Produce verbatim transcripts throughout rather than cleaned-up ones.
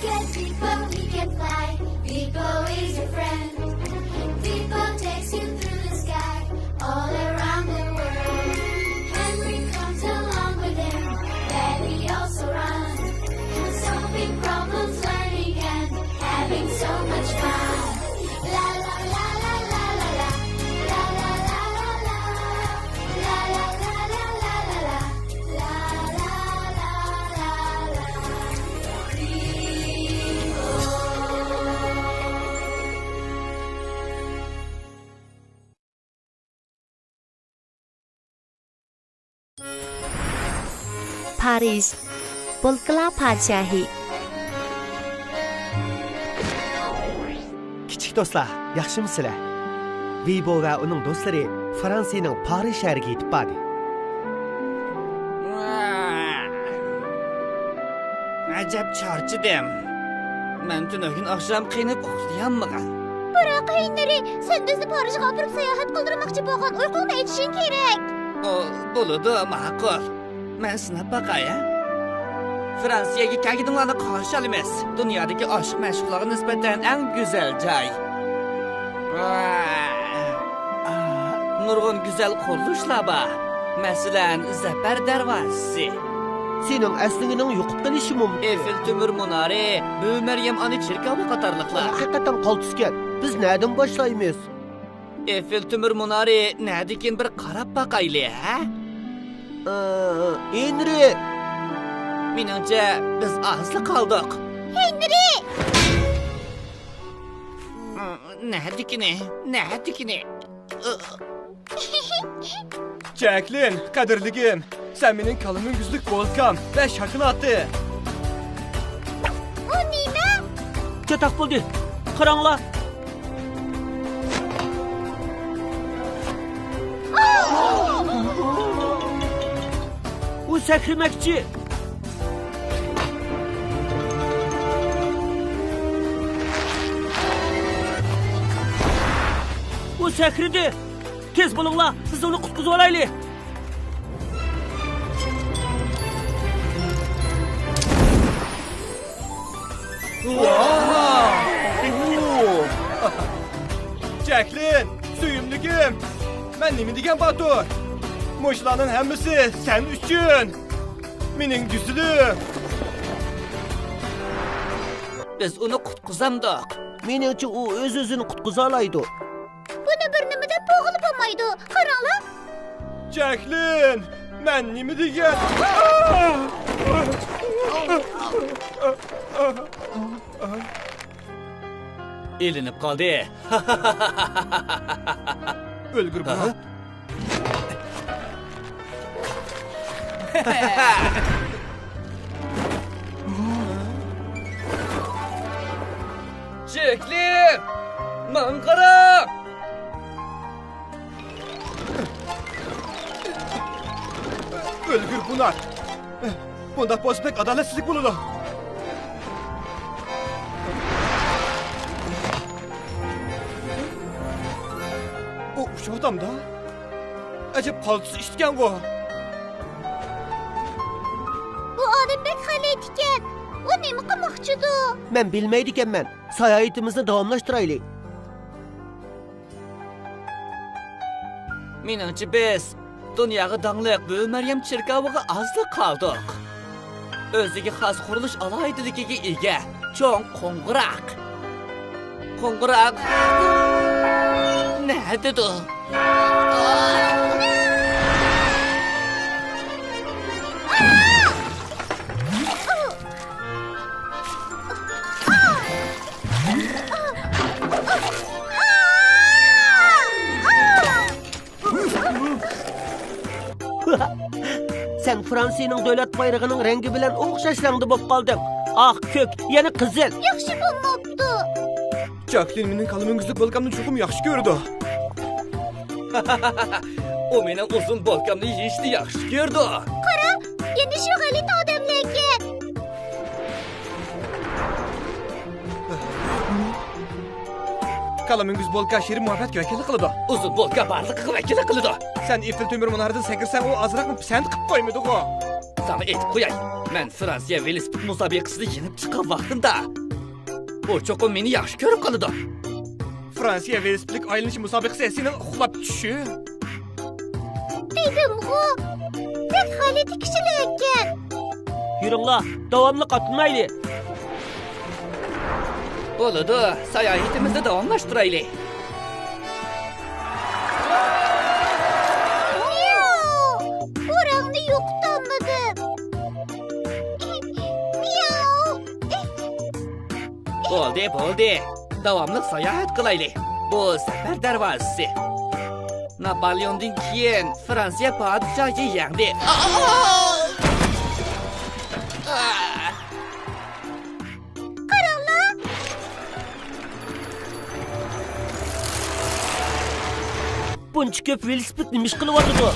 Get Beepo, he can fly. Beepo is your friend. Beepo takes you through the sky, all around the world. Henry comes along with him, then he also runs. Solving problems, learning and having so much fun. La la la la la la la. La la la la la la. La la la la la la. La la la la la la. پارىژ، بولكىلار پادىشاھى. كىچىك دوستلار، ياخشىمۇسىلەر؟ ۋىبو ۋە ئۇنىڭ دوستلىرى فرانسىيىنىڭ پارىژ شەھىرىگە يېتىپ باردى. ئەجەب چارچىدىم. مەن تۈنۈگۈن ئاخشام قېنىپ ئۇخلىيالمىغان. بىراق، ھېنرى، سەن بىزنى پارىژغا ئاپىرىپ ساياھەت قىلدۇرماقچى بولغان ئويغاڭنى ئېيتىشىڭ كېرەك. ئۇ، بولىدۇ، ماقۇل. مەن سىناپ باقاي، ھە؟ فرانسىيەگە كەلگىنىڭلارنى قارشى ئالىمىز. دۇنيادىكى ئاشىق-مەشۇقلارغا نىسبەتەن ئەڭ گۈزەل جاي. نۇرغۇن گۈزەل قۇرۇلۇشلار بار. مەسىلەن، زەپەر دەرۋازىسى. سېنىڭ ئەسلىڭنىڭ يوقۇپ قېلىشى مۇمكىن. ئېفېل تۆمۈر مۇنارى، بۈۋى مەريەم ئانا چېركاۋى قاتارلىقلار. ھەقىقەتەن قالتىسكەن. بىز نەدىن باشلايمىز؟ ئېفېل تۆمۈر مۇنارى نەدىكىن بىر قاراپ باقايلى، ھە؟ ئى، ھېنرى! مېنىڭچە، بىز ئازلا قالدۇق. ھېنرى! نەدىكىنى؟ نەدىكىنى؟ جاكلىن، قەدىرلىكىم، سەن مېنىڭ كالا مۈڭگۈزلۈك بولكام ۋە شاكىلاتى. ئۇ نېمە؟ چاتاق بولدى. قاراڭلار. ئۇ سەكرىمەكچى. ئۇ سەكرىدى. تېز بولۇڭلار، بىز ئۇنى قۇتقۇزۇۋالايلى. جاكلىن، سۆيۈملۈكۈم، مەن نېمە دېگەن باتۇر؟ مۇشۇلارنىڭ ھەممىسى سەن ئۈچۈن، مېنىڭ گۈزىلىم. بىز ئۇنى قۇتقۇزامدۇق؟ مېنىڭچە، ئۇ ئۆز-ئۆزىنى قۇتقۇزالايدۇ. بۇنى بىر نېمە دەپ بولغىلى بولمايدۇ. قاراڭلار. جاكلىن، مەن نېمە دېگەن؟ ئېلىنىپ قالدى. ئۆلگۈر بۇنى. ھە؟ جېكلىن! ماڭا قارا! ئۆلگۈر بۇنار! بۇنداق بولسا بەك ئادالەتسىزلىك بولىدۇ. ئۇ ئۇچۇۋاتامدا؟ ئەجەب قالتىس ئىشتىكەنغۇ؟ بۇ ئادەم بەك غەلىتىكەن. ئۇ نېمە قىلماقچىدۇ؟ مەن بىلمەيدىكەنمەن. ساياھىتىمىزنى داۋاملاشتۇرايلى. مېنىڭچە، بىز دۇنياغا داڭلىق بۈۋى مەريەم چېركاۋىغا ئازلا قالدۇق. ئۆزىگە خاس قۇرۇلۇش ئالاھىدىلىكىگە ئىگە چوڭ قوڭغۇراق. قوڭغۇراق نەدىدۇ؟ سەن فرانسىيىنىڭ دۆلەت بايرىقىنىڭ رەڭگى بىلەن ئوخشاش رەڭدە بولۇپ قالدىڭ. ئاق، كۆك، يەنە قىزىل. ياخشى بولماپتۇ. جاكلىن مېنىڭ كالا مۈڭگۈزلۈك بولكامنى چوقۇم ياخشى كۆرىدۇ. ئۇ مېنىڭ ئۇزۇن بولكامنى يېيىشنى ياخشى كۆرىدۇ. قارا، يەنە شۇ غەلىتە ئادەملەركەن. كالا مۈڭگۈز بولكا شېرىن مۇھەببەتكە ۋەكىللىك قىلىدۇ. ئۇزۇن بولكا بارلىققا ۋەكىللىك قىلىدۇ. سەن ئېفېل تۆمۈر مۇنارىدىن سەكرىسەڭ، ئۇ ئازراقمۇ پىسەنت قىلىپ قويمىدىغۇ؟ ساڭا ئېيتىپ قوياي، مەن فرانسىيە ۋېلىسىپىت مۇسابىقىسىدە يېڭىپ چىققان ۋاقتىمدا، ئۇ چوقۇم مېنى ياخشى كۆرۈپ قالىدۇ. فرانسىيە ۋېلىسىپىتلىك ئايلىنىش مۇسابىقىسى سېنىڭ ئۇخلاپ چۈشۈڭ. دېدىمغۇ، بەك غەلىتە كىشىلەر ئىكەن. يۈرۈڭلار، داۋاملىق ئاتلىنايلى. بولىدۇ، ساياھىتىمىزنى داۋاملاشتۇرايلى. مياۋ! بۇ رەڭنى يوقىتالمىدىم. مياۋ! بولدى، بولدى. داۋاملىق ساياھەت قىلايلى. بۇ سەپەر دەرۋازىسى. ناپولېئوندىن كېيىن فرانسىيە پادىشاھى يەڭدى. قاراڭلار! بۇنچە كۆپ ۋېلىسىپىت نېمە ئىش قىلىۋاتىدۇ؟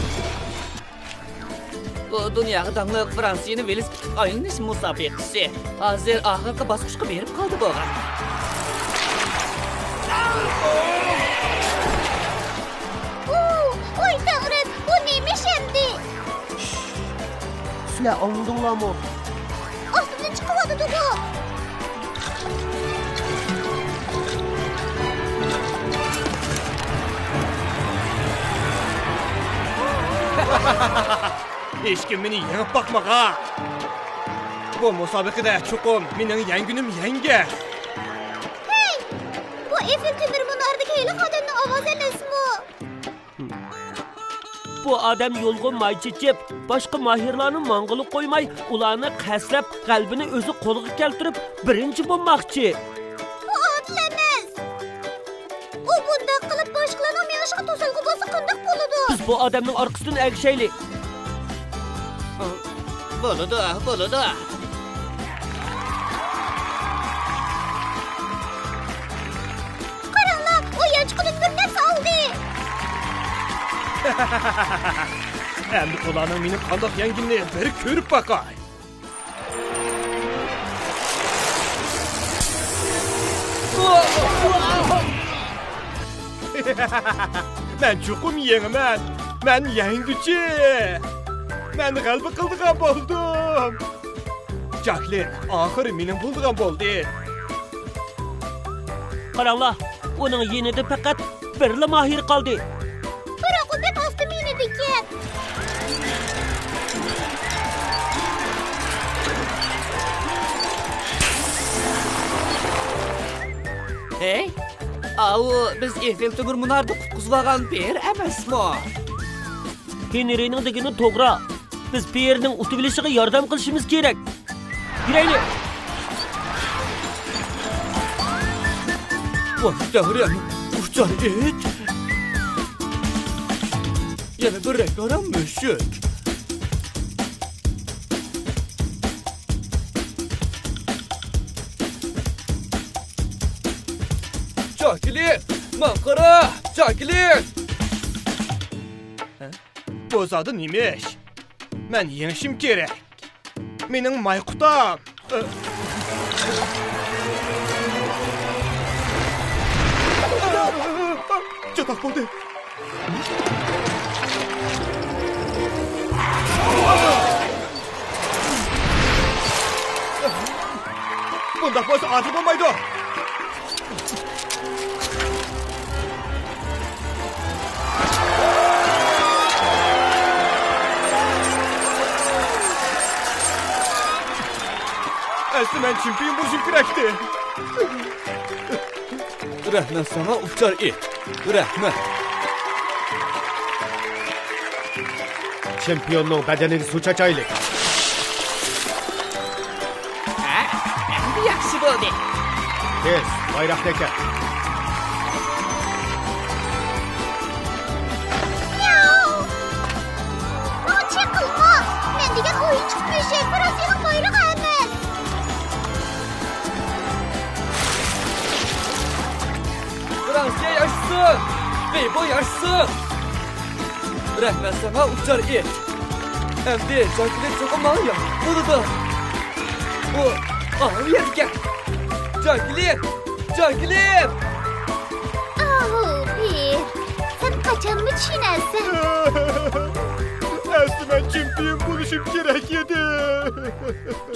بۇ دۇنياغا داڭلىق فرانسىيەنى ۋېلىسىپىتلىك ئايلىنىش مۇسابىقىسى. ھازىر ئاخىرقى باسقۇچقا بېرىپ قالدى بۇ. ئۇ، ۋاي تەڭرىم، بۇ نېمە ئىش ئەمدى؟ سىلەر ئاڭلىدىڭلارمۇ؟ ئاستىدىن چىقىۋاتىدۇ بۇ. ھېچكىم مېنى يېڭىپ باقمىغا. بۇ مۇسابىقىدە چوقۇم مېنىڭ يەڭگىنىم يەڭگەن. ھەي! بۇ ئېفېل تۆمۈر مۇنارىدىكى ھېلىقى ئادەمنىڭ ئاۋازى ئەمەسمۇ؟ بۇ ئادەم يولغا ماي چېچىپ، باشقا ماھىرلارنى ماڭغىلى قويماي، ئۇلارنى قەستلەپ، غەلىبىنى ئۆزى قولغا كەلتۈرۈپ، بىرىنچى بولماقچى. بۇ ئادىل ئەمەس. ئۇ بۇنداق قىلىپ باشقىلارنىڭ مېڭىشىغا توسالغۇ بولسا قانداق بولىدۇ؟ بىز بۇ ئادەمنىڭ ئارقىسىدىن ئەگىشەيلى. بولىدۇ، بولىدۇ. قاراڭلار، ئۇ يانچۇقىدىن بىر نەرسە ئالدى. ئەمدى ئۇلارنىڭ مېنى قانداق يەڭگىنىنى بىر كۆرۈپ باقاي. مەن چوقۇم يېڭىمەن. مەن يەڭگۈچى. مەن غەلىبە قىلىدىغان بولدۇم. جاكلىن ئاخىرى مېنىڭ بولىدىغان بولدى. قاراڭلار، ئۇنىڭ يېنىدا پەقەت بىرلا ماھىر قالدى. بىراق ئۇ بەك ئاستا مېڭىدىكەن. ھەي، ئاۋۇ بىز ئېفېل تۆمۈر مۇنارىدا قۇتقۇزۇۋالغان پېئىر ئەمەسمۇ؟ ھېنرىنىڭ دېگىنى توغرا. بىز پېئىرنىڭ ئۇتۇۋېلىشىغا ياردەم قىلىشىمىز كېرەك. يۈرەيلى! ۋاي تەڭرىم، ئۇچار ئىت! يەنە بىر رەڭگارەڭ مۈشۈك. جاكلىن، ماڭا قارا، جاكلىن! بۇ زادى نېمە ئىش؟ مەن يېڭىشىم كېرەك. مېنىڭ ماي قۇتام. چاتاق بولدى. بۇنداق بولسا ئادىل بولمايدۇ. ئەسلى مەن چېمپىيون بولۇشۇم كېرەكتى. رەھمەت ساڭا، ئۇچار ئىت. رەھمەت. چېمپىيوننىڭ بەدىنىگە سۇ چاچايلى. ھە، ئەمدى ياخشى بولدى. تېز، بايراقنى ئەكەل. مياۋ! ماڭا چېقىلما! مەن دېگەن ئويۇنچۇق مۈشۈك، بىراق سېنىڭ بايرىقى ئەمەس. فرانسىيە ياشىسۇن! بېيبو ياشىسۇن! رەھمەت ساڭا، ئۇچار ئىت! ئەمدى جاكلىن چوقۇم ماڭا ياردەم بولىدۇ. ئۇ ئاۋۇ يەردىكەن. جاكلىن! جاكلىن! ئاۋۇ، پېئىر، سەن قاچانمۇ چۈشىنەرسەن؟ ئەسلى مەن چېمپىيون بولۇشۇم كېرەك ئىدى.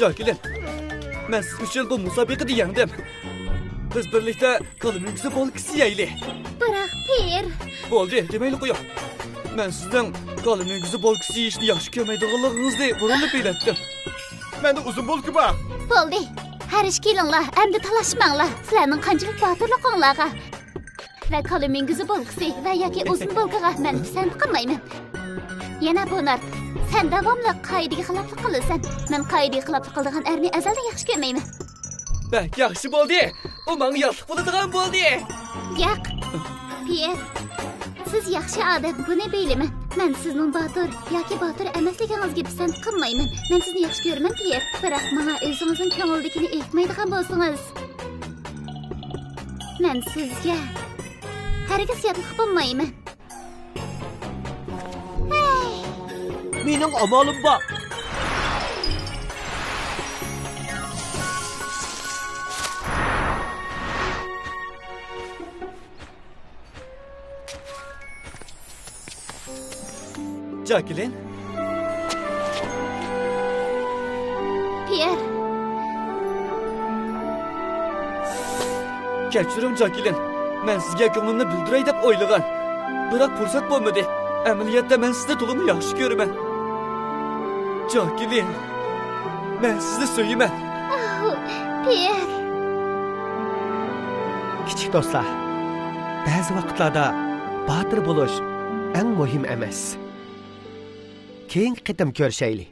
جاكلىن، مەن سىز ئۈچۈن بۇ مۇسابىقىدە يەڭدىم. بىز بىرلىكتە كالا مۈڭگۈزى بولكىسى يەيلى. بىراق، پىيېر. بولدى، دېمەيلى قويۇڭ. مەن سىزنىڭ كالا مۈڭگۈزى بولكىسى يېيىشنى ياخشى كۆرمەيدىغانلىقىڭىزنى بۇرۇنلا بىلەتتىم. مەندە ئۇزۇن بولكا بار. بولدى. ھەر ئىككىلىڭلار ئەمدى تالاشماڭلار. سىلەرنىڭ قانچىلىك باتۇرلۇقۇڭلارغا ۋە كالا مۈڭگۈزى بولكىسى ۋە ياكى ئۇزۇن بولكىغا مەن پىسەنت قىلمايمەن. يەنە بونارد، سەن داۋاملىق قائىدىگە خىلاپلىق قىلىسەن. مەن قائىدىگە خىلاپلىق قىلىدىغان ئەرنى ئەزەلدىن ياخشى كۆرمەيمەن. بەك ياخشى بولدى. ئۇ ماڭا ياتلىق بولىدىغان بولدى. ياق، پىيېر. سىز ياخشى ئادەم، بۇنى بىلىمەن. مەن سىزنىڭ باتۇر ياكى باتۇر ئەمەسلىكىڭىزگە پىسەنت قىلمايمەن. مەن سىزنى ياخشى كۆرىمەن، پىيېر. بىراق ماڭا ئۆزىڭىزنىڭ كۆڭلىدىكىنى ئېيتمايدىغان بولسىڭىز، مەن سىزگە ھەرگىز ياتلىق بولمايمەن. ھەي! مېنىڭ ئامالىم بار. جاكلىن. پىيېر. كەچۈرۈڭ، جاكلىن. مەن سىزگە كۆڭلۈمنى بىلدۈرەي دەپ ئويلىغان. بىراق پۇرسەت بولمىدى. ئەمەلىيەتتە مەن سىزنى تولىمۇ ياخشى كۆرىمەن. جاكلىن، مەن سىزنى سۆيىمەن. ئاھ، پىيېر. كىچىك دوستلار، بەزى ۋاقىتلاردا باتۇر بولۇش ئەڭ مۇھىم ئەمەس. كېيىنكى قېتىم كۆرۈشەيلى.